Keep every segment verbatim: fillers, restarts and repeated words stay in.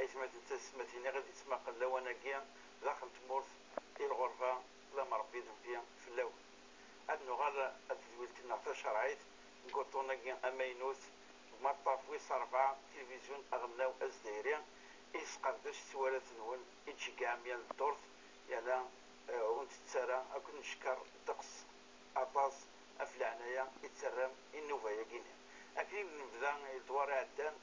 Aytmaten d taysetmatin i ɣ-d-yettmaqen lawan-agi daxel n tmurt, i lɣerba, ṭṭlam Ṛebbi d nnbi fell-awen. Ad nuɣal ar tedwilt-nneɣ tacerɛit deg uṭṭun-agi amaynut, deg umaṭṭaf wis ṛebɛa, tilivizyu aɣelnaw azdayri, i tesqerdec s warraten-nwen, i d-tceggɛem yal ddurt, yerna, eh, ur ntett ara akk, neckeṛ ddeqs aṭas ɣef leɛnaya i d-terram i nnuba-agi-nni. Akken i d-nebda i ledwar iɛeddan,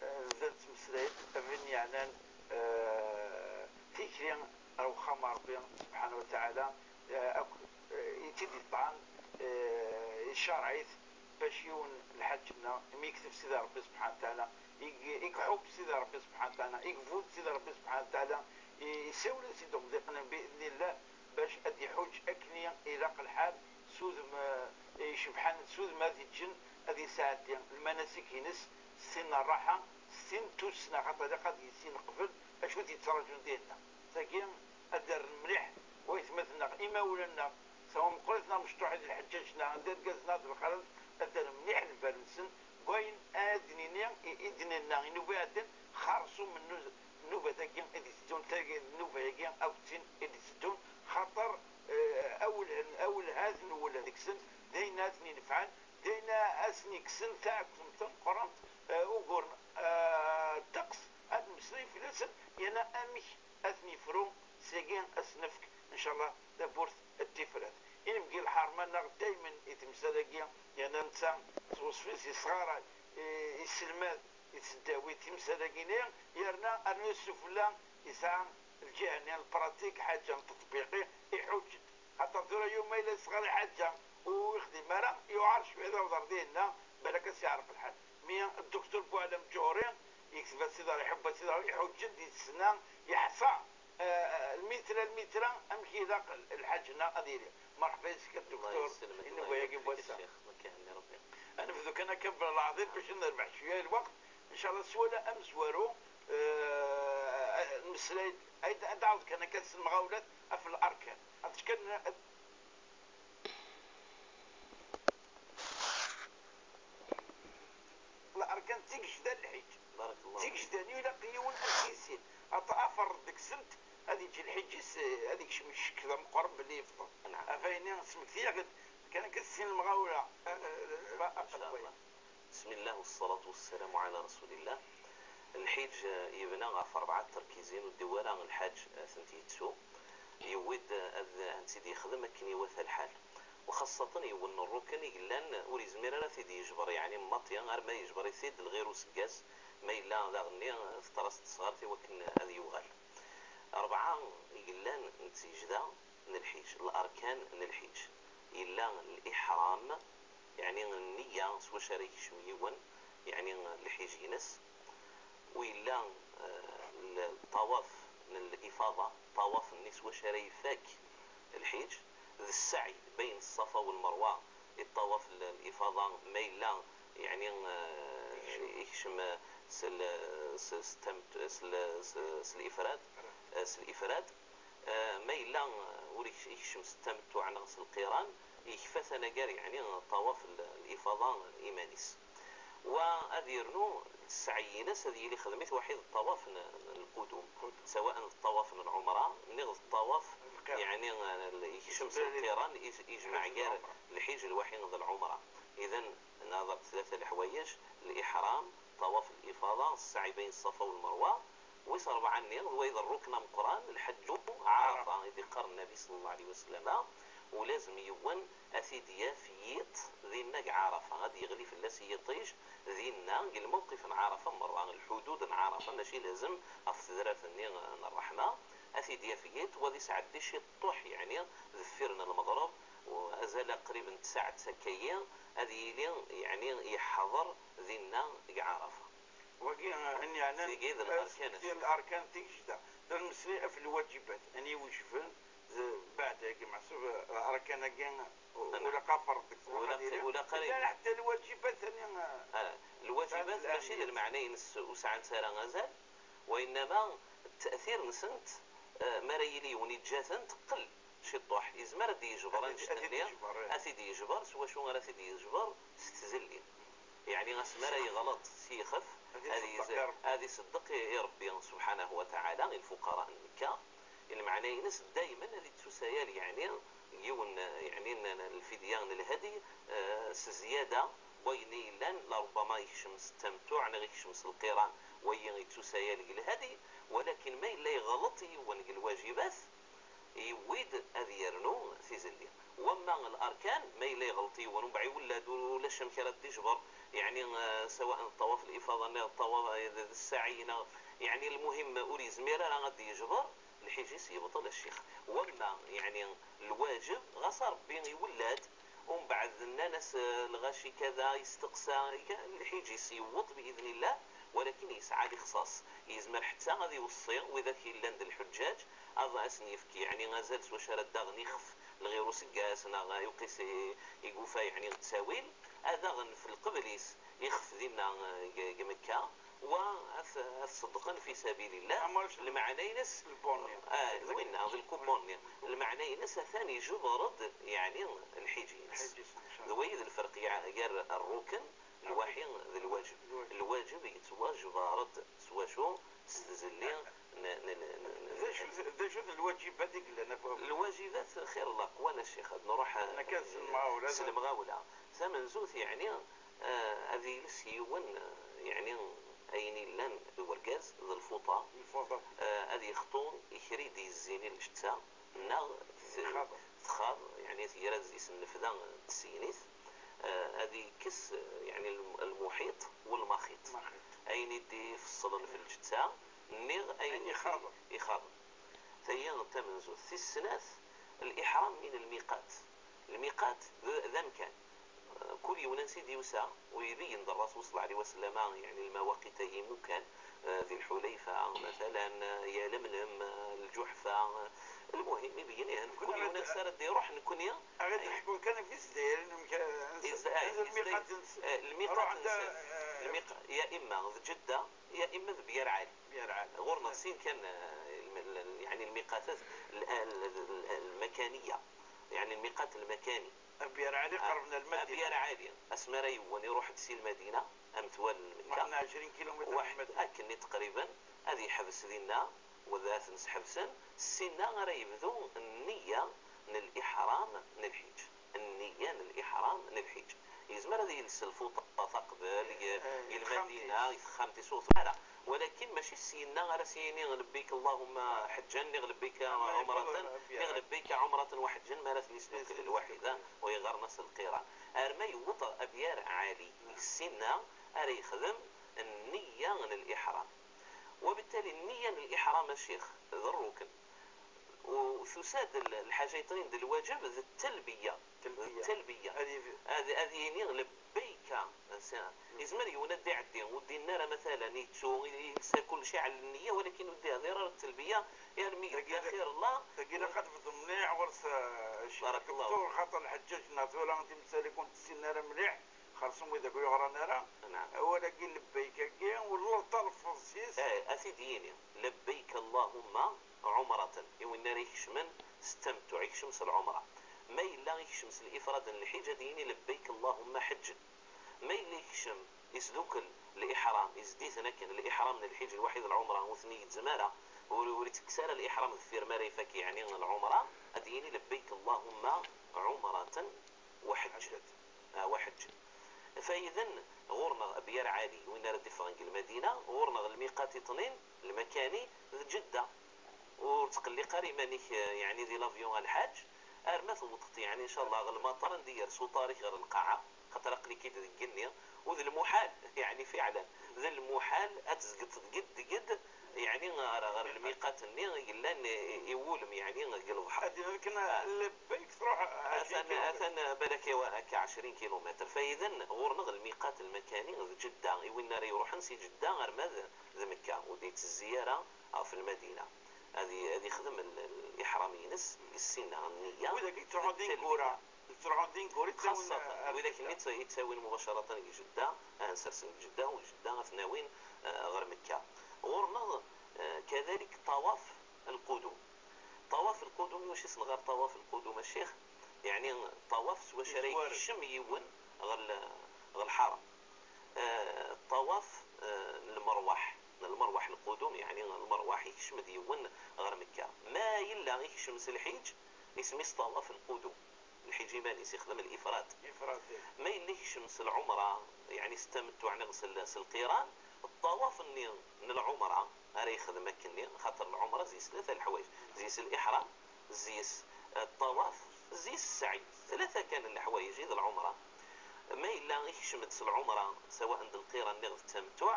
eh, nebda nettmeslay-d ɣef wayen yeɛnan, eh, tikli ar wexxam n Ṛebbi subḥanahu wa taɛala, eh, akk, eh, i tt-id-iṭṭɛen, eh, icerreɛ-it bac yiwen lḥaǧ-nneɣ, imi yekteb Sidi Ṛebbi subḥanahu wa taɛala, i i iḥubb Sidi Ṛebbi subḥanahu wa taɛala, i ibu-d Sidi Ṛebbi subḥanahu wa taɛala, i isawel-as-id umḍiq-nni bi idnillah, bac ad iḥuǧ akken i ilaq lḥal, s udem, eh, icebḥen, s udem ad iǧǧen, ad isɛeddi lmanasik-ines s tin n ṛṛaḥa, s tin n tussna, xaṭer ilaq ad yissin qbel acu i t-yettraǧun dinna. Tagi ad d-rren mliḥ waytmaten-nneɣ, imawlan-nneɣ, sawa meqqrit neɣ mecṭuḥit, lḥeǧǧaǧ-nneɣ, d irgazen neɣ d lxalat, ad d-rren mliḥ lbal-nsen deg wayen ad d-nini i, i d-nenna i nnuba iɛeddan, xerṣum n nnu-, nnubat-agi i d-iteddun, tagi d nnuba-agi akked tin i d-iteddun, xaṭer, eh, awelhen-, awelhad n uwelha deg-sen, d ayen ad ten-inefɛen, d ayen ad sen-ikksen taɛkemt tameqqrant, eh, ugur, eh, ddeqs ad nmeslay fell-asen, yerna amek ad ten-yefru, sagi ad s-nefk, ncallah, tawwurt d tifrat. Inebgi lḥerma-nneɣ daymen i temsal-agi, yerna netta s weṣfi-s yesɣaray, i, iselmad i tesdawit timsal-agi-nni, yerna arnu s ufella yesɛa lǧiha-nni n lpratik, ḥaǧa n teṭbiqi, iḥuǧǧ-d. Xaṭer tura yuma yella yesɣar i ḥaǧa ur ixdim ara, yuɛer cwiya d awḍer dinna, balak ad s-yeɛreq lḥal. Mi dduktur Buɛlam Ǧuhri yekteb-as Sidi, iḥubb-as Sidi, iḥuǧǧ-d, yessna, yeḥṣa, eh, lmitra lmitra, amek ilaq lḥaǧ-nneɣ ad yili. Merḥba yes-k a dduktur, i nnuba-agi n wass-a. Ad nebdu kan akka belɛaḍim bac ad nerbeḥ cwiya n lweqt. Ncallah s wala amezwaru, eh, nmeslay-d, ad, ad d-ɛawed kan akka s lemɣawlat ɣef larkan. Ad kan, ad, larkan d tigejda n lḥiǧ. Barakallahu. Tigejda-nni ilaq yiwen ad t-yissin. Aṭ-, aferreḍ deg-sent ad yeǧǧ lḥiǧ-is, eh, ad yekcem ccek d ameqqran belli yebṭel. Naam. Ɣef ayen-nni smektiyeɣ-d kan akka s sin lemɣawla. Eh, eh, eh, Insha Allah. Bismillah, wassalatu wassalamu ala rasulillah. Lḥiǧ, eh, yebna ɣef rebɛa terkizin, ur d-iwwi ara lḥaǧ, eh, ad tent-yettu. Yewwi-d, eh, ad, ad tt-id-yexdem akken iwata lḥal. Uxaṣṣaten yiwen n rrukn i yellan ur yezmir ara ad t-id-yejber, yeɛni maṭi arma yejber-it-id lɣir useggas, ma yella daɣenni teṭṭer-as tesɣart i wakken ad yuɣal. Rebɛa i yellan n tigejda n lḥiǧ, larkan n lḥiǧ, yella liḥram, yeɛni nniya s wacu ara yekcem yiwen, yeɛni lḥiǧ-ines, u yella, eh, l-, ṭṭawaf n lifaḍa, ṭṭawaf-nni s wacu ara ifak lḥiǧ, d ssaɛy bayen ṣṣafa u lmerwa, i ṭṭawaf n lifaḍa, ma yella, yeɛni, eh, ikcem, eh, s l-, s, s tamet-, s l-, s, s lifrad, eh, s lifrad, eh, ma yella, eh, ur ikc-, ikcem s tamettuɛ neɣ s lqiran, yekfa-t anagar, yeɛni ṭṭawaf n lifaḍa iman-is. Wa ad yernu ssɛi-ines ad yili xdem-it waḥid ṭṭawaf n, n lqudum, sawaء d ṭṭawaf n lɛumra, niɣ d ṭṭawaf, yeɛni, eh, yekcem s lqiran, ij-, ijmeɛ gar lḥiǧ lwaḥi d lɛumra. Idan, nehḍer tlata leḥwayeǧ: liḥram, ṭṭawaf n lifaḍa, ssɛi bayen ṣṣafa u lmerwa, wis rebɛa-nni, d wayeḍ rrukn ameqqran, lḥeǧǧu ɛarafa, i d-iqqar Nnabi ṣalla Llahu ɛalayhi wa sallam, u lazem yiwen ad t-id-yaf yiṭ dinna deg ɛarafa, ad d-yeɣli fell-as yiṭij dinna, deg lmewqif n ɛarafa merra, lḥudud n ɛarafa, mačči lazem ɣef tedrat-nni n ṛṛeḥma, ad t-id-yaf yiṭ, u ad isɛeddi ciṭṭuḥ, yeɛni, deffir n lmeḍreb, u azal qrib n tsaɛet akka-yi, ad yili, yeɛni, yeḥḍer dinna deg ɛarafa. Wagi, eh, ayen yeɛnan, tigi d eh, larkan. Tigi d larkan, tigejda. La nmeslay ɣef lwaǧibat, ayen iwejben, d, beɛd-agi, meḥsub, eh, arkan-agi, u-, Naam. Ulaq aferḍ deg Ulaq, ulaq ara llan ḥetta lwaǧibat, ayen, eh, Ah, lwaǧibat beɛd mačči d lmeɛna-ines ur sɛant ara azal, wa innama ttatir-nsent, eh, mi ara yili yiwen yeǧǧa-tent, teqqel ciṭṭuḥ. Yezmer ad d-yejber Ad t-, ad annect-nni, t-id-yejber, eh. Ad t-id-yejber, s wacu ara t-id-yejber? S tzelli. Yeɛni asmi ara yeɣleḍ s yixef, Ad iṣeddeq i Ṛebbi. Ad iṣeddeq i, i Ṛebbi subḥanahu wa taɛala, i lfuqara n Mekka. Lmeɛna-ines daymen ad ittusayal, yeɛni, yiwen, yeɛni, n, n, lfidya n lhadi, eh, s zzyada n wayen i yellan, laṛubbama yekcem s ttamettuɛ neɣ yekcem s lqiran, wayi ittusayal deg lhadi, walakin ma yella yeɣleṭ yiwen deg lwajibat, yewwi-d ad yernu tizelli. Wamma larkan, ma yella yeɣleṭ yiwen, umbeɛd iwella-d, ur, ulac amek ara d-ijber, yeɛni, eh, sawaء ṭṭawaf lifaḍa neɣ ṭṭawaf, eh, d, d ssaɛi neɣ, yeɛni, lmuhim ur yezmir ara ad d-yejber, lḥiǧ-is yebṭel, a ccix. Wamma, yeɛni, lwaǧeb, ɣas Ṛebbi iwella-d, umbeɛd nnan-as, eh, lɣaci kada, yesteqsa, lḥiǧ-is yewweḍ biidnillah, walakin yesɛa lixṣaṣ. Yezmer ḥetta ad iweṣṣi widak yellan d lḥuǧǧaǧ, ad asen-yefk, yeɛni, azal s wacu ara d-aɣen ixef lɣir useggas, neɣ yuqis i, i yufa, yeɛni, ttawil, ad aɣen f lqebl-is ixef dinna, eh, deg, deg Mekka, wa ad, ad ṣeddqen fi sabilillah. Lmeɛna-ines, ah, d winna, d lkupun-nni. Lmeɛna-ines atan ijebber-d, yeɛni, lḥiǧ-ines. D wayi d lferq gar rrukn, lwaḥi d lwaǧeb. Lwaǧeb yettwajber-d s wacu? S tzelli n, n, n, n, n, d acu, d acu d lwaǧibat i yellan akk? Lwaǧibat, xir laqwan, a ccix, ad nruḥ, eh, s lemɣawla. Tamenzut, yeɛni, eh, ad iles yiwen, eh, yeɛni, ayen illan d urgaz, d lfuṭa. Eh, ad yexṭu i kra i d-yezzin i lǧetta, neɣ t-, txaḍ, yeɛni, tger azzi-s nnefda d tseynit, eh, ad ikkes, eh, yeɛni, lm-, lmuḥiṭ walmaxiṭ. Ayen i d-ifeṣṣlen f lǧetta, niɣ ayen ixaḍen. Tayi d tamenzut. Tis snat, liḥram min lmiqat. Lmiqat d, d amkan. Eh, kul yiwen ansi d-yusa, u ibeyyen-d Rrasul ṣalla Llahu ɛalayhi wa sallam, yeɛni, lmawaqit-agi imukan, eh, di Lḥulayfa, matalan, eh, Yalemlem, eh, Lǧuḥfa, eh, lmuhim, ibeyyen, eh, kul yiwen ansi ara d-iruḥ, nekkni. Ad d-ḥkun kan ɣef Izzayriyen, amek, eh, lmiqat-nsen. Eh, lmiqat-nsen. Lmiq-, ya imma d Ǧedda, ya imma d Byar Ɛali. Ɣur-neɣ sin kan, eh, lm-, l-, yeɛni, lmiqatat l-, l-, l-, lmakaniya, yeɛni, lmiqat lmakani. Abyar Ɛali, ah, qerben ar Lmadina. Abyar Ɛali, asmi ara yewwen, iruḥ-d si Lmadina, am twal n Mekka. Waḥed ɛecrin kilumitr. Waḥed, akken-nni teqriben, ad yeḥbes dinna, u ad ten-sḥebsen, sinna ara yebdu nniya n liḥram n lḥiǧ. Nniya n liḥram n lḥiǧ. Yezmer ad yels lfuṭa taqbel, eh, i Lmadina, i texxamt-is, ur ara. Walakin mačči syenna ara s-yini: "Lebbik Allahumma ḥeǧǧan", neɣ "Lebbik ɛumratan", neɣ "Lebbik ɛumratan wa ḥeǧǧan", mi ara ten-isdukkel lwaḥida, u yeɣɣaren-as lqiran. Arma yewweḍ Abyar Ɛali, syenna ara yexdem nniya n liḥram. Wabittali, nniya n liḥram, a ccix, d rrukn. U tusa-d l-, lḥaǧa yeṭnin d lwaǧeb, d ttalbiya. D ttalbiya. Ad, ad yini: "Lebbayka." Yezmer yiwen ad d-iɛeddi, ur d-yenni ara, matalan, yettu, yelsa kullec, iɛell nniya, walakin ur d-ihdir ara ttalbiya, armi yebda xir Allah. Tagi ilaq ad tebdu mliḥ ɣur-s, eh, Ccix Doktor, xaṭer lḥeǧǧaǧ-nneɣ tura timsal-ik ur tt-ssinen ara mliḥ, xerṣum widak ur yeɣran ara. Awal-agi, lebbayk-agi, ur talfeḍ s-is. Eh, ad t-id-yini: "Lebbayk Allahumma ɛumratan", i win ara ikecmen s ttamettuɛ, ikcem s lɛumra. Ma yella ikcem s lifrad n lḥiǧ, ad yini: "Lebbayk Allahumma ḥeǧǧen". Ma yella ikcem, isdukel liḥram, izdi-ten akken, liḥram n lḥiǧ lwaḥid, lɛumra ur ten-igezzem ara, ur, ur itekkes ara liḥram deffir mi ara ifak, yeɛni, lɛumra, ad yini: "Lebbayk Allahumma ɛumratan wa ḥeǧǧen." Ah, wa ḥeǧǧen. Fayden, ɣur-neɣ Abyar Ɛali, win ara d-iffɣen deg Lmadina, ɣur-neɣ lmiqat iṭnin, lmakani, d Ǧedda. Ur ttqelliq ara iman-ik, eh, yeɛni, di l'avion a lḥaǧ, arma tewwḍeḍ, yeɛni, incallah, ɣer lmaṭer anda yers uṭar-ik ɣer lqaɛa, xaṭer aql-ik-id deg igenni, u d lmuḥal, yeɛni, fiɛlan, d lmuḥal ad tezgeḍ deg-, deg-, yeɛni, ɣer, ɣer lmiqat-nni yellan i, i wulem, yeɛni, deg lebḥer. Ad d-iniḍ kan, ah, lebbayk, truḥ ɛecrin kilumitr. Atan, atan, balak, iwa, akka ɛecrin kilumitr. Fayden, ɣur-neɣ lmiqat lmakani d Ǧedda, i win ara iruḥen si Ǧedda arma d, d Mekka, ur d-yettezzi ara ɣef Lmadina. Ad i-, ad ixdem l-, l-, liḥram-ines, yessinna nniya. Wid-agi yettruḥun d ineggura. Yettruḥun d ineggura, yettawin, xaṣṣatan, eh, widak-nni yettawin mubacaratan deg Jedda, ad nsersen deg Jedda, u deg Jedda ad ten-awin, eh, ɣer Mekka. Ɣur-neɣ, eh, kadalik ṭawaf lqudum. Ṭawaf lqudum, iwacu i s-nɣar ṭawaf lqudum, a ccix? Yeɛni ṭawaf s wacu ara yekcem yiwen ɣer l-, ɣer lḥaram. Eh, ṭṭawaf eh, n lmerwaḥ, n lmerwaḥ lqudum, yeɛni lmerwaḥ, ikcem-d yiwen ɣer Mekka. Ma yella ikcem s lḥiǧ, isem-is ṭawaf lqudum. Lḥiǧ iman-is ixdem lifrat. Ifrat, eh. Ma yella ikcem s lɛumra, yeɛni s tamettuɛ neɣ s l-, s lqiran, ṭṭawaf-nni n lɛumra ara yexdem akkenni, xaṭer lɛumra zzi-s tlata leḥwayeǧ, zzi-s liḥram, zzi-s, eh, ṭṭawaf, zzi-s ssaɛy. Tlata kan n leḥwayeǧ i d lɛumra. Ma yella ikcem-d s lɛumra, sawaء d lqiran neɣ d tamettuɛ,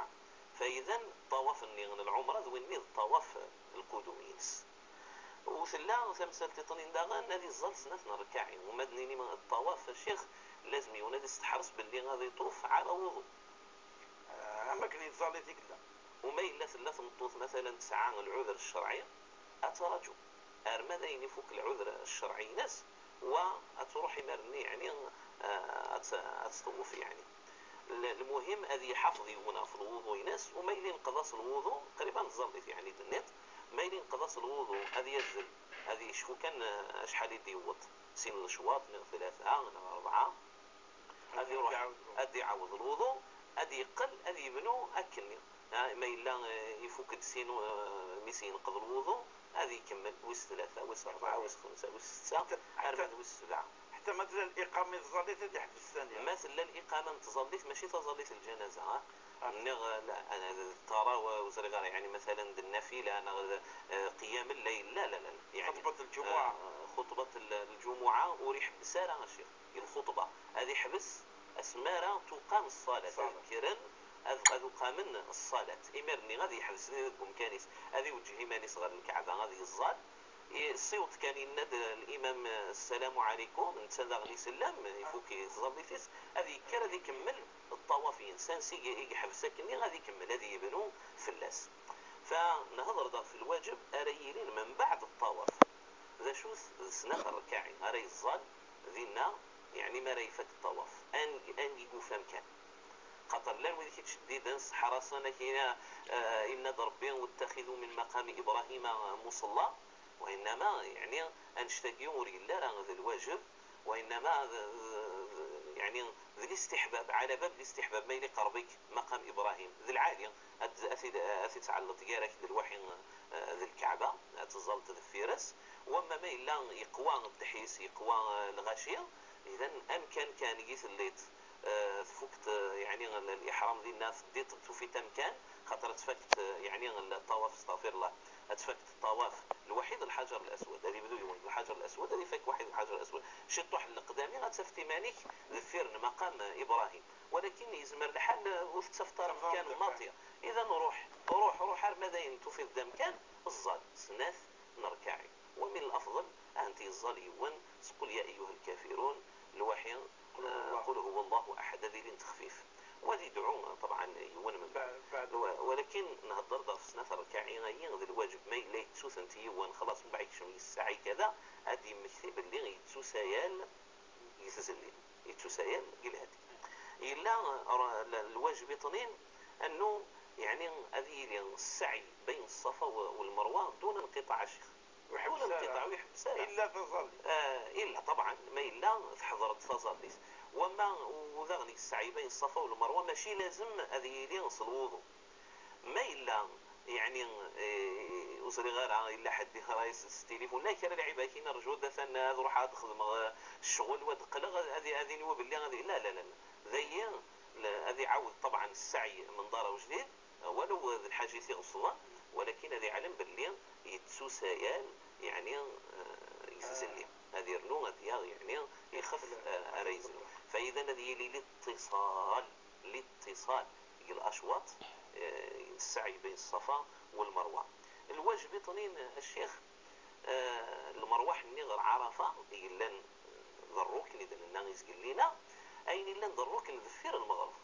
fa idan ṭṭawaf-nni n lɛumra d win-nni d ṭṭawaf lqudum-ines. U tella tamsalt iṭnin daɣen, ad iẓẓal snat n rrkaɛi. Uma d-nini ṭṭawaf, a ccix, lazem yiwen ad isteḥres belli ad iṭuf ɛala wuḍu. Ah, am akken yettẓallit i yella. Uma yella tella tmeṭṭut, matalan, tesɛa lɛuder ccerɛi, ad traǧu arma d ayen ifuk lɛuder ccerɛi-ines, wa ad truḥ imir-nni, yeɛni, ah, ad t-, ad teṭwef, yeɛni. L-, lmuhim ad iḥafeḍ yiwen ɣef lwuḍu-ines, u ma yella yenqeḍ-as lwuḍu, qrib ad neẓẓallit, yeɛni d-nniḍ, ma yella yenqeḍ-as lwuḍu, ad yazzel, ad yecfu kan, ah, acḥal i d-yewweḍ, sin lecwaṭ, neɣ tlata, neɣ rebɛa, ad iruḥ, ad iɛawed lwuḍu, ad yeqqel, ad yebnu akkenni. Ah, ma yella, eh, ifuk-d sin, eh, mi s-yenqeḍ lwuḍu, ad ikemmel wis tlata, wis rebɛa, wis xemsa, wis setta, arma d wis sebɛa. Ḥetta ma tella liqama i tẓallit, ad iḥbes thani. Ma tella liqama n tẓallit, mačči taẓallit n lǧanaza, ha? Ah. Nniɣ, eh, la, ana d ṭṭara, ur ẓriɣ ara, yeɛni, matalan, d nnafila, neɣ d, eh, qiyam lleyl, la, la, la, la. Yeɛni, xuṭbat lǧumuɛa. Eh, xuṭbat l-, lǧumuɛa ur iḥebbes ara, a ccix. I lxuṭba, ad iḥbes asmi ara tuqam ṣṣalat, ad kkren, ad, ad uqamen ṣṣalat. Imir-nni ad yeḥbes deg umkan-is, ad iweǧǧeh iman-is ɣer lkaɛba, ad yeẓẓal. I-, ṣṣiwṭ kan yenna-d limam, "Ssalamu ɛalaykum", netta daɣen isellem, ifuk i tẓallit-is, ad yekker ad ikemmel ṭṭawaf-ines, ansi i, i yeḥbes akkenni ad ikemmel, ad yebnu fell-as. Fa nehder daɣ f lwaǧeb ara yilin membaɛd ṭṭawaf. D acu-t? D snat rrkaɛi ara yeẓẓal dinna, yeɛni mi ara ifak ṭṭawaf, angi, angi yufa amkan. Xaṭer llan wid i k-ittceddiden, sseḥrasen, ak-, eh, yenna-d Rebbi: "واتخذوا من مقام إبراهيم مصلى". وإنما, yeɛni, annect-agi ur yelli ara d lwaǧeb, وإنما d, d, d, yeɛni, d listiḥbab, ɛala bab listiḥbab, ma yella iqerreb-ik maqam Ibṛahim, d lɛali, ad, ad t-id, ad t-id-tɛelleḍ gar-ak d lwaḥi, eh, d lkaɛba, ad teẓẓalleḍ deffir-s. Wamma ma yella yeqwa ddḥis, yeqwa, eh, lɣaci, idan amkan kan i telliḍ, eh, tfukeḍ, eh, yeɛni, l-, liḥram dinna, teddiḍ, tufiḍ amkan, xaṭer ad tfakeḍ, eh, yeɛni, ṭṭawaf, astaɣfirullah, ad tfakeḍ ṭṭawaf lwaḥid lḥaǧer laswad, ad yebdu yiwen lḥaǧer laswad, ad ifak waḥid lḥaǧer laswad. Ciṭuḥ n leqdami ad tafeḍ iman-ik deffir n maqam Ibṛahim. Walakin yezmer lḥal, eh, ur tettafeḍ ara amkan maḍi. Idan ruḥ, ruḥ, ruḥ arma d ayen tufiḍ d amkan, ẓẓal snat n rrkaɛi. Wa min lafḍel, ahent yeẓẓal yiwen s قل يا أيها الكافرون, lwaḥi, قل هو الله, eh, قل هو الله أحد, ad ilin texfif. Wa ad yedɛu, ṭebɛen, yiwen membeɛd. Wa-, walakin nhedder-d ɣef snat rrkaɛi-ayi d lwaǧeb, ma yella yettu-tent yiwen, xlaṣ, mbeɛd yekcem yessaɛi kada, ad d-yemmekti belli yettusayal deg tzelli, yettusayal deg lhadi. Yella, eh, r-, l-, lwaǧeb iṭnin, annu, yeɛni, ad yili ssaɛy bayn ṣṣafa u, u lmerwa, dun nqiṭaɛ, a ccix. Ur iḥebbes ara. Ur iḥebbes ara. Illa taẓallit. Ah, illa, ṭebɛen, ma yella teḥḍer-d taẓallit. Wamma u daɣen yessɛi bayn ṣṣafa u lmerwa, mačči lazem ad yili s lwuḍu. Ma yella, yeɛni, eh, ur ẓriɣ ara, yella ḥedd i ɣer-is s tilifun, la, kra lɛibad-agi, nerǧu-d, atan ad ruḥeɣ ad xedmeɣ, eh, ccɣel, wa ad qqleɣ, ad, ad, ad iniwi belli ad, la, la, la, la. Dayi, la, ad iɛawed, ṭebɛen, ssaɛy menḍara ujdid, walaw d lḥaǧa i t-iɣeṣben, walakin ad iɛlem belli yettusayal, yeɛni, eh, deg tzelli. Ad irnu, ad yaɣ, yeɛni, ixef, eh, ara yezlu. Fa idan ad yili liṭṭiṣal, liṭṭiṣal deg lacwaṭ, eh, ssaɛy bayn ṣṣafa u lmerwa. Lwaǧeb iṭnin, a ccix, eh, lmerwaḥ-nni ɣer Ɛarafa, i yellan d rrukn i d-nenna i zgelli-a, ayen illan d rrukn deffir lmeɣreb.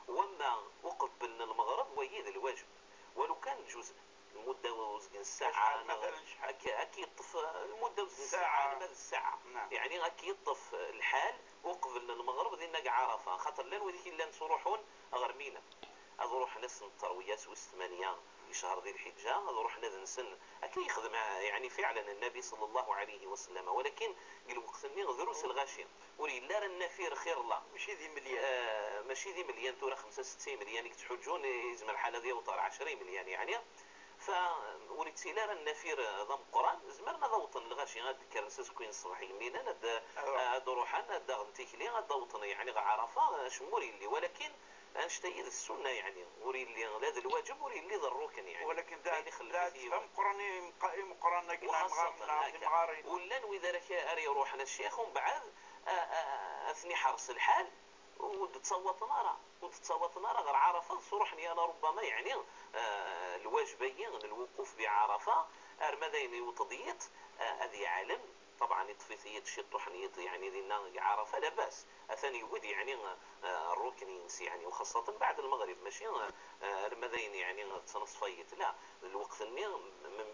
Wamma uqbel n lmeɣreb, wagi d lwaǧeb. Walu kan ǧuz, lmudda uzgen ssaɛa, acḥal, neɣ matalan, acḥal? Ad k-, ad k-yeṭṭef, eh, lmudda uzgen ssaɛa, ssaɛa, alma d ssaɛa. Naam. Yeɛni ad k-yeṭṭef lḥal uqbel n lmeɣreb dinna deg Ɛarafa, xaṭer llan wid i k-illan ttruḥun ɣer Mina. ad ruḥen ass n tterwiya s wis tmanya i ccher di lḥiǧǧa, ad ruḥen ad nsen. Akka yexdem, yeɛni, fiɛlen Nnabi ṣalla Llahu ɛalayhi wa sallam. Walakin deg lweqt-nni drus lɣaci, ur yelli ara nnafir xir Allah. Mačči d imelyan. Eh, mačči d imelyan, tura xemsa setta imelyan i yettḥuǧǧun, yezmer lḥal ad yaweḍ ɣer ɛecra imelyan, yeɛni. Fa ur yettili ara nnafir d ameqqran, zemren ad awḍen lɣaci, ad d-kkren s azekka n ṣṣbeḥ yemminen, ad, ad ruḥen, ad d-aɣen tikli, ad awḍen, yeɛni, ɣer Ɛarafa, acemma ur yelli. Walakin annect-agi d ssunna, yeɛni, ur yelli la d lwaǧeb, ur yelli d rrukn, yeɛni. Walakin d ayen ixellef-it yiwen. D ameqqran i imqa-, imeqqranen-agi, neɣ imɣaren, neɣ akka. Ur llan wid ara k-, ara iruḥen a ccix, umbeɛd a, a, a ten-iḥers lḥal, ur d-ttawaḍen ara, ur d-ttawaḍen ara ɣer Ɛarafa, ad sruḥen ya la rubbama, yeɛni, eh, lwajeb-agi n lwuquf bi Ɛarafa, arma d ayen yewweḍ-d yiḍ, eh, ad yeɛlem. Ṭebɛen, iṭṭef-it yiḍ ciṭuḥ n yiḍ, yeɛni, dinna deg Ɛarafa, labas. Atan yewwi-d, yeɛni, eh, rrukn-ines, yeɛni, uxaṣṣaten baɛd lmeɣrib, mačči, eh, arma d ayen, yeɛni, d tnaṣfa n yiḍ, la, d lweqt-nni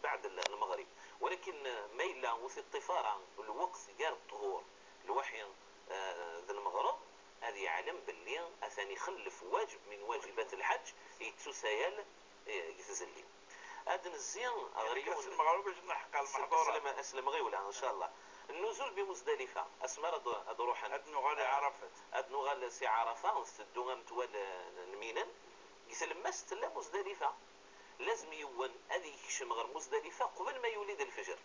mbeɛd l-, lmeɣrib. Walakin, eh, ma yella ur t-iṭṭif ara lweqt gar ṭṭhur, lwaḥi, eh, d lmeɣreb, ad yeɛlem belli atan ixellef waǧeb min waǧibat lḥeǧǧ, yettusayal, eh, deg tzelli. Ad nezzi ɣer yiwen. Lmeɣreb, ad nḥeqq lmeḥḍurat. Aslem, aslem ɣiwla, ncallah. Nnuzul bi Muzdalifa, asmi ara d-, ad ruḥen. Ad nuɣal i Ɛarafat. Ad nuɣal si Ɛarafa, nteddu am twal, eh, n Minan. Deg tlemmast tella Muzdalifa. Lazem yiwen ad yekcem ɣer Muzdalifa qbel ma yuli-d lfejr.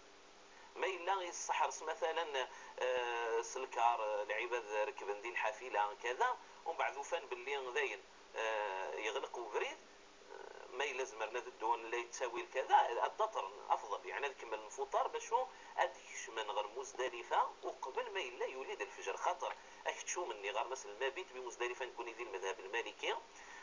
Ma yella yesseḥres, matalan, eh, s lkar, eh, lɛibad rekben di lḥafila, kada, umbeɛd ufan belli dayen, eh, yeɣleq ubrid, eh, ma yella zemren ad ddun la yettawil, kada, ad d-aṭren, afḍel, yeɛni ad kemmlen fuṭar, bacu ad kecmen ɣer Muzdalifa uqbel ma yella yuli-d lfejr, xaṭer akeččum-nni ɣer-as lmabit bi Muzdalifa, nekkni di lmadhab lmaliki,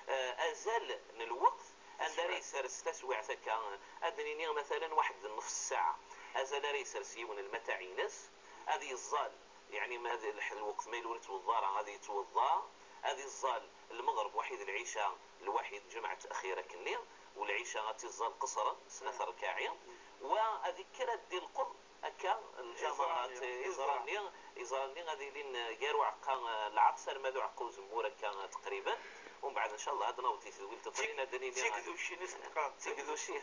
eh, azal n lweqt anda ara yessers taswiɛt akka, ad d-nini matalan waḥed d nnef ssaɛa, azal ara yessers yiwen lmataɛ-ines, ad yeẓẓal, yeɛni ma ad lḥ-, lweqt ma yella ur yettweḍḍa ara, ad yettweḍḍa, ad yeẓẓal lmeɣreb waḥid, lɛica lwaḥid, ǧemɛet axir akkenni, u lɛica ad tt-iẓẓal qeṣren, snat rkaɛi, wa ad ikker ad d-ilqeḍ akka lǧamarat, iẓra-nni, iẓra-nni ad ilin gar uɛeqqa, eh, lɛeṭs arma d uɛeqqa uzemmur akka, eh, teqriben. Umbeɛd, ncallah, ad naweḍ di tedwilt ṭrin, ad d-nini d tigducin i s-neqqar. D tigducin.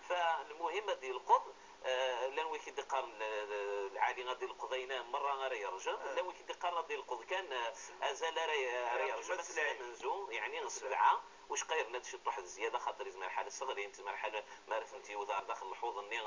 Fa lmuhim ad d-ilqeḍ, eh, llan wid i d-iqqaren l-, l-, lɛali ad d-ilqeḍ ayen merra ara yerjem, llan wid i d-iqqaren ad d-ilqeḍ kan, eh, azal ara, ara yerjem ass amenzu, yeɛni sebɛa. Wacqa yerna-d ciṭuḥ d zzyada, xaṭer yezmer lḥal ad sseɣlint, yezmer lḥal ma ara tent-yewwet ɣer daxel lḥuḍ-nni,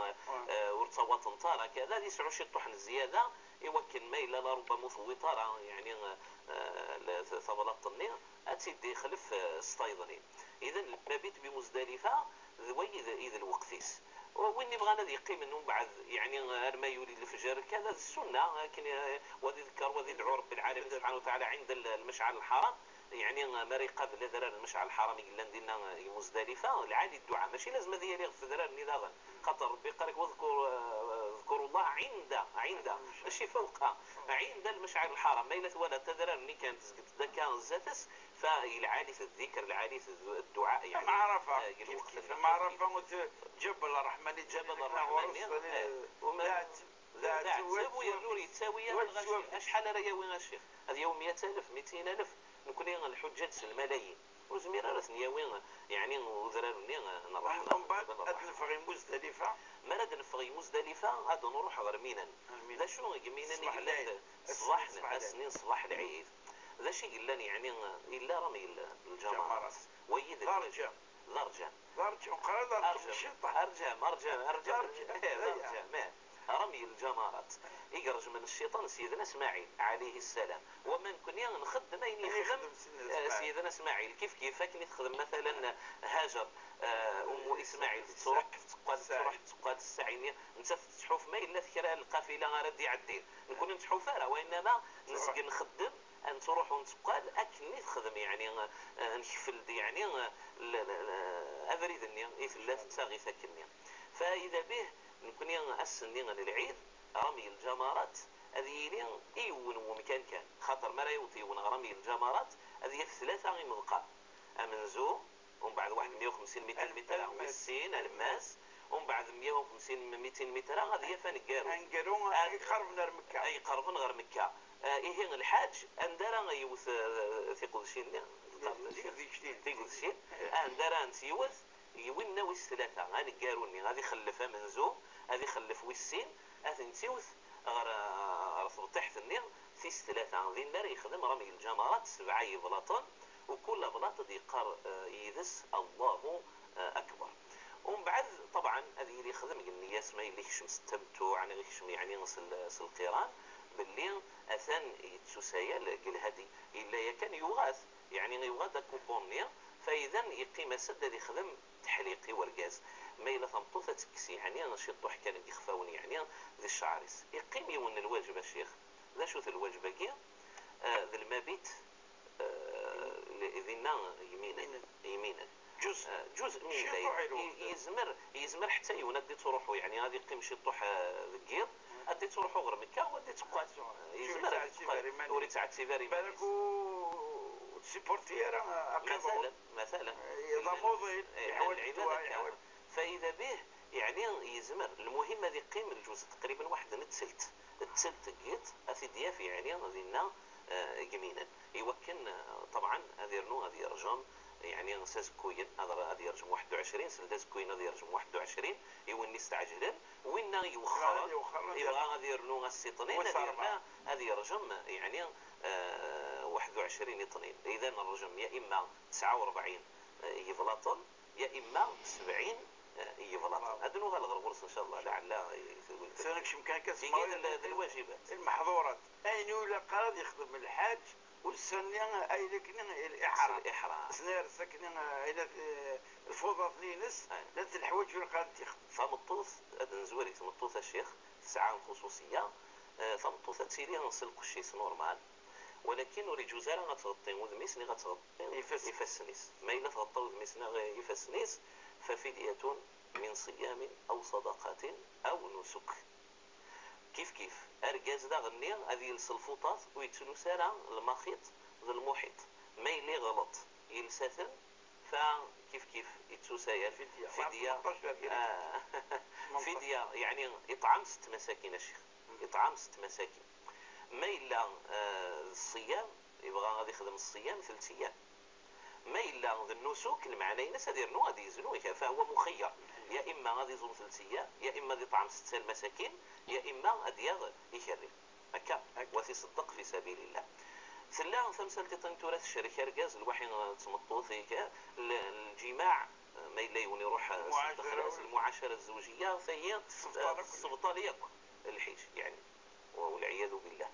eh, ur ttawaṭent ara, kada ad yesɛu ciṭuḥ n zzyada, i wakken ma yella la rubbama ur tewwiḍ ara, yeɛni, eh, la-, tablaḍt-nni, ad tt-id-ixlef, eh, s tayeḍnin. Idan, lmabit bi Muzdalifa d wayi d, i d lweqt-is. Win ibɣan ad yeqqimen umbeɛd, yeɛni, arma yuli lefjer, kada d ssunna, akken, eh, wa ad iḍekker, wa ad idɛu Rebbi lɛalamin subḥanahu wa taɛala ɛinda l-, lmecɛal lḥaram. Yeɛni, mi ara iqabel adrar n Lmecɛer Lḥaram i yellan dinna, i Muzdalifa, lɛali dduɛa, mačči lazem ad yali ɣef wedrar-nni daɣen, xaṭer Rebbi yeqqar-ak: "Wadkur, eh, wadkuru Llah ɛinda, ɛinda", mačči fawqa, ɛinda Lmecɛer Lḥaram. Ma yella twalaḍ adrar-nni kan, tezgeḍ-d akka zdat-s, fa lɛali-t ddikr, lɛali-t dduɛa, yeɛni, am Ɛarafa, eh, kif kif, am Ɛarafa, ur t-, Ǧabal Ṛṛeḥmani, Ǧabal Ṛṛeḥmani, eh, d aɛetteb, d aɛetteb, ur yerni ur yettawi ara lɣaci. Acḥal ara yawi a ccix? Ad yawi meyya alef, mitin alef? Nekni lḥuǧǧaǧ s lmalayin. Ur zmir ara ad ten-yawi, yeɛni, udrar-nni n ṛṛeḥma. Mbeɛd ad neffeɣ i Muzdalifa. Mi ara d-neffeɣ i Muzdalifa, ad nruḥ ɣer Minan. D acu deg Minan i yellan ṣṣbeḥ, ass-nni n ṣṣbeḥ lɛid? D acu i yellan, yeɛni, yella ramyi n lǧamarat. Wayi d lwaǧeb. D arǧam. D arǧam. D arǧam, qqaren d arǧam. Arǧam, arǧam, arǧam. D arǧam. Eh, d arǧam, eh. Ramyi lǧamarat. I iṛejmen cciṭan Sidna Smaɛil, ɛalayhi ssalam. Wama nekni nxeddem ayen yexdem, eh, Sidna Smaɛil. Kif kif akken i texdem, matalan, Hajar, eh, ummu Ismaɛil, tettruḥ, tettqal, tettruḥ, tettqal, tesɛini, nettat tettḥuf ma yella kra n lqafila ara d-iɛeddin. Nekni ur nettḥuf ara, wa innama nezg nxeddem, ad nettruḥ u netteqqal, akken i texdem, yeɛni, eh, nkeffel-d, yeɛni, eh, l-, l-, l-, abrid-nni i tella tettaɣit akkenni. Fa ida bih, nekni ass-nni n lɛid, ramyi lǧamarat, ad yili i yiwen n wemkan kan, xaṭer mi ara yaweḍ yiwen ɣer ramyi lǧamarat, ad yaf tlata imeḍqan. Amenzu, umbeɛd waḥed meyya u xemsin mitin mitra, wis sin, alemmas, umbeɛd meyya u xemsin mitin mitra, ad yaf aneggaru. Aneggaru, ay iqerben ar Mekka. Ay iqerben ɣer Mekka. Ah, ihi lḥaǧ, anda ara yewwet, eh, tiqedcin-nni? Teqqareḍ, di-, di-, di-, tiqedcin. Anda ara nt-yewwet? Yiwen nawi s tlata, aneggaru-nni, ad ixellef amenzu, ad ixellef wis sin, ad tent-iwet ɣer, ɣer tebṭiḥt-nni tis tlata. Dinna ara yexdem ramy lǧamarat, sebɛa yeblaṭen, u kul ablaṭ ad yeqqar, eh, yid-s Allahu, eh, akbar. Umbeɛd, ṭebɛen, ad yili yexdem deg nniyat, ma yella yekcem s tamettuɛ, neɣ yekcem, yeɛni, s l-, s lqiran, belli atan yettusayal deg lhadi. Yella yakan yuɣa-t, yeɛni yuɣa-d akupun-nni, faydan yeqqim-as-d ad ixdem teḥliq i urgaz. Ma yella tameṭṭut ad tekkes, yeɛni, ciṭuḥ kan n yixfawen, yeɛni, di cceɛr-is. Yeqqim yiwen n lwajeb, a ccix. D acu-t lwajeb-agi? Ah, d lmabit, ah, li-, dinna yeminen. Yeminen. Juz. Ah, juz min ciṭuḥ llayl. I lweqt. Y-, yezmer, yezmer ḥetta yiwen ad d-ittruḥu, yeɛni ad yeqqim ciṭuḥ, ah, deg yiḍ, ad d-ittruḥu ɣer Mekka, u ad d-itteqqal. Yezmer ad itteqqal. Ur yettɛettib ara iman-is. Balak ur tsupporti ara aqiḍun. Matalen, matalen. Eh, d amuḍin, eh, yeḥwaǧ lɛibad ddwa, akka. Yeḥwaǧ. Faida bih, yeɛni yezmer. Lmuhim ad iqqim lǧuz taqriben waḥed n ttelt. Ttelt n yiḍ, ad t-id-yaf, yeɛni, dinna, eh, deg yeminen. Iwakken, eh, ṭebɛen, ad irnu, ad yerjem, yeɛni, s azekkuyen, ad, ad yerjem waḥed u ɛecrin, seld azekkuyen ad yerjem waḥed u ɛecrin, i win isteɛǧlen, winna iwexxren, iwexxren, yebɣa ad yernu ass iṭnin, ad yerna, ad yerjem, yeɛni, eh, waḥed u ɛecrin iṭnin. Idan rrjem ya imma tesɛa u rebɛin, eh, yeblaṭen, ya imma sebɛin, eh, yeblaṭen. Ad nuɣal ɣer ɣur-s, ncallah, lɛella, eh, tewwel. Tura nekcem kan akka s lwajibat. Lmeḥḍurat. Ayen ur ilaq ara ad yexdem lḥaǧ ussan-nni, ay d akken, s liḥram. S liḥram. Sner s akken, ay la, eh, lfuḍaḍ-nni-ines, llant leḥwaǧ ur ilaq ara ad t-yexdem. Tameṭṭut, ad nezwir i tmeṭṭut, a ccix, tesɛa lxuṣuṣiyya, eh, tameṭṭut ad tili s lqecc-is normal, walakin ur iǧuz ara ad tɣeṭṭi udem-is neɣ ad tɣeṭṭi ifassen-is. Ma yella tɣeṭṭa udem-is neɣ ifassen-is, ففدية من صيام أو صدقة أو نسك. Kif kif, argaz daɣenni ad yels lfuṭat ur yettlus ara lmaxiṭ d lmuḥiṭ. Ma yella iɣleṭ, yelsa-ten, fa kif kif, yettusayal. Fidya. Fidya. Tmenṭac ar diri. Ah. Tmenṭac. Fidya, yeɛni iṭɛam sett masakin, a ccix. Iṭɛam sett masakin. Ma yella, ah, d ṣṣiyam, yebɣa ad ixdem ṣṣiyam, telt iyam. Ma yella d nnusuk, lmeɛna-ines ad irnu, ad yeznu, فهو مخير. Ya imma ad iẓum telt iyam, ya imma ad iṭɛem setta lmasakin, ya imma ad yaɣ ikerri. Akka, wa ad t-iṣeddeq fi sabilillah. Tella tamsalt iṭin tura tecrek argaz, lwaḥi d tmeṭṭut, ik-, l-, lǧimaɛ, ma yella yiwen iruḥ, eh, s ddexla, s lmuɛacara zzewjiyya, tayi, eh, tessebṭal yakk lḥiǧ, yeɛni. Walɛiyadu billah.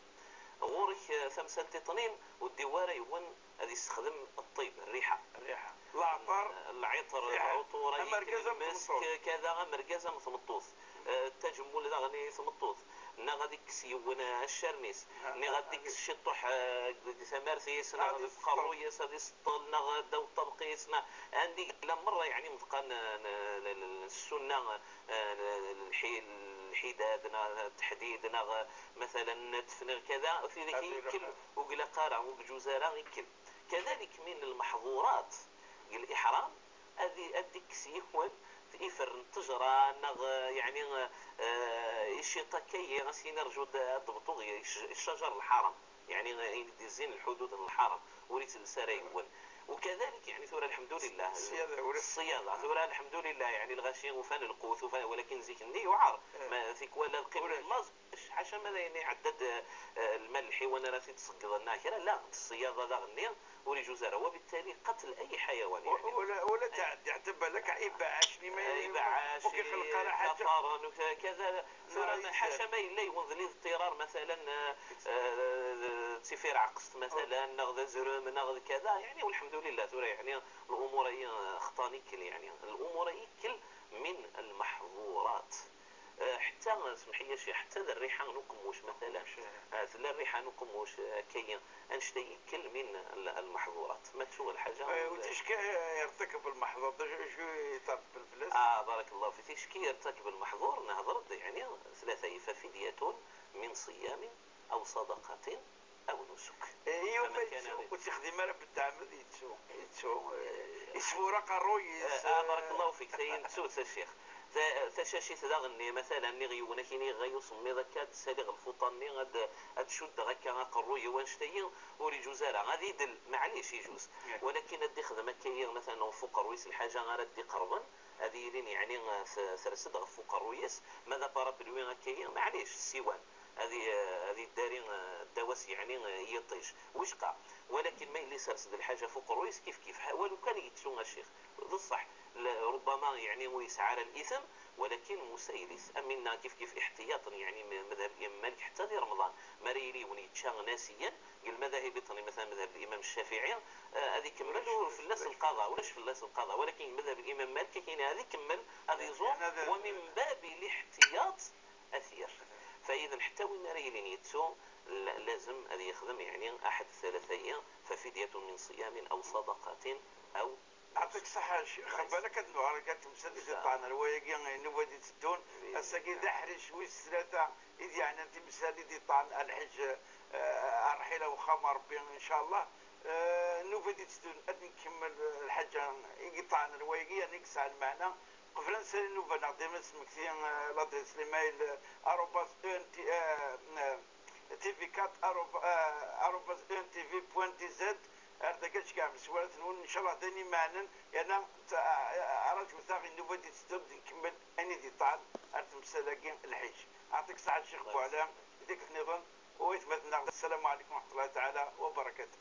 Ɣur-k, eh, tamsalt iṭnin, ur ddiw ara yiwen ad yessexdem ṭṭib, rriḥa. Rriḥa. Leɛṭer. Lɛiṭer, lɛuṭura, amergaz am tmeṭṭut. Kada, amergaz am tmeṭṭut. Eh, tajemmul daɣen i tmeṭṭut. Neɣ ad ikkes yiwen, eh, accaren-is. Neɣ ad ikkes ciṭuḥ, eh, deg tamart-is, neɣ deg uqerruy-is, ad iseṭṭel, neɣ ddaw ṭṭabq-is, neɣ andi yella merra, yeɛni, meḍqan, eh, n, n, n, n ssunna, eh, n, n, lḥi-, lḥidad, neɣ teḥdid, neɣ, eh, مثلا, nnetf, neɣ kada, tidak ikkel, ur ilaq ara, ur yeǧuz ara ikkel. Kadalik min lmeḥḍurat deg liḥram, ad i-, ad d-ikkes yiwen ifer n ttejra, neɣ, eh, yeɛni, eh, iciṭ akka-yi, as-yini rju ad d-, ad d-bṭuɣ icc-, ccajer lḥaram, yeɛni, eh, ayen i d-izzin lḥudud n lḥaram, ur ittelles ara yiwen. Ukadalik, yeɛni, tura, lḥemdulillah, ṣṣyada, tura, lḥemdulillah, yeɛni, lɣaci ufan lqut, ufan, walakin zik-nni yuɛer, ma tikwal lqima n laẓ, ḥaca ma d ayen iɛedda-d, eh, lmal n lḥiwan ara t-id-ṣeggḍen neɣ kra, la, ṣṣyada daɣenni ur iǧuz ara, وبالتالي قتل أي حيوان, yeɛni. Wala, wala tɛeddi, ḥetta balak ibeɛɛac-nni ma, eh, ibeɛɛac, ur k-ixelleq ara ḥaǧa. Kafaren, u kada, tura, ḥaca ma yella yiwen d lid ṭṭirar, مثلا, eh, eh, d tifirɛeqst, مثلا, neɣ d azrem, neɣ d kada, yeɛni, والحمد لله, tura, yeɛni, الأمور-ayi, eh, xṭan ikkel, yeɛni, الأمور-ayi ikkel من المحظورات. Eh, ḥetta, smeḥ-iyi a ccix, ḥetta d rriḥa n uqemmuc, مثلا. Eh, tella rriḥa n uqemmuc, eh, akka-yi, annect-a ikkel min al-, المحظورات. Ma ttuɣ lḥaǧa, eh, وتشكي يرتكب المحظور, d acu, acu يطالب بالفلوس؟ Ah, بارك الله فيك. تشكي يرتكب المحظور, nehder-d, yeɛni, tlata, ففدية من صيام أو صدقة أو نسك. Eh, yiwen ma yettu, ur tt-ixdim ara beddeɛmed, yettu, yettu, eh, yesfura aqerruy-is. Eh, ah, بارك الله فيك, tayi nettu-tt a ccix. Ta- tacacit daɣen-nni, matalan, nniɣ yiwen akin iɣay usemmiḍ akka, ad d-saliɣ lfuṭa-nni, ad, ad cuddeɣ akka aqerruy-iw annect-ayi, ur iǧuz ara. Ad idel, maɛlic, iǧuz. Walakin ad d-ixdem akka-yi, matalan, ɣef uqerruy-is lḥaǧa ara d-iqerben, ad yilin, yeɛni, t- ters-d ɣef uqerruy-is, ma d aparapluwi akka-yi, maɛlic, ssiwan. Ad, i- ad iddari, eh, ddaw-as, yeɛni, eh, yiṭij. Wicqa. Walakin ma yella isers-d lḥaǧa f uqerruy-is, kif kif. Ha- walu kan yettu a ccix. D ṣṣeḥ. L- ربما, yeɛni, ur yesɛi ara l'ithm, walakin musaylit. Am inna kif kif iḥtiyaṭen, yeɛni, m- madhab Imam Malik ḥetta di Remḍan. Ma ara yili yiwen yečča nasiyan, deg lmadahib iṭen, matalan madhab Imam Ccafiɛi, eh, ad ikemmel ur fell-as lqaḍa, ulac fell-as lqaḍa. Walakin deg lmadhab Imam Malik, akin ad ikemmel, ad iẓum, ومن باب الاحتياط ad t-yerr. Fa-, iden ḥetta win ara yilin yettu, la- lazem ad yexdem, yeɛni, أحد الثلاثة، ففدية من صيام أو صدقة أو يعطيك الصحة الشيخ، الله يسلمك. بالك هاد النهار كانت تمثال دي طعن الوايقي نوفا دي تدون. الساقي ذا حريش ويس ثلاثة، إذ يعني أنت مثال دي طعن الحج، آه، أرحيلة وخام ربي إن شاء الله. آه، نوفا دي تدون، أد نكمل الحاجة، يقطعنا الوايقي، يعني يقسع المعنى. قبل نسالي نوفا نعطي من سمكتي، آه، لادريس ليميل، آه، أروباس أو إن تي، آه، آه، تي في كات أروب-، آه، أروباس أو إن تي في بوان دي زد. أردك أشكى مسوالة نقول إن شاء الله داني معنا، يعني، ت-، آه، آه، رجو ثاغي نوفا دي تستبد نكمل أني دي طعن، أرد مسالاقي الحج. أعطيك صحة الشيخ بوعلام، يديك نظن، ويثبتنا. السلام عليكم ورحمة الله تعالى وبركاته.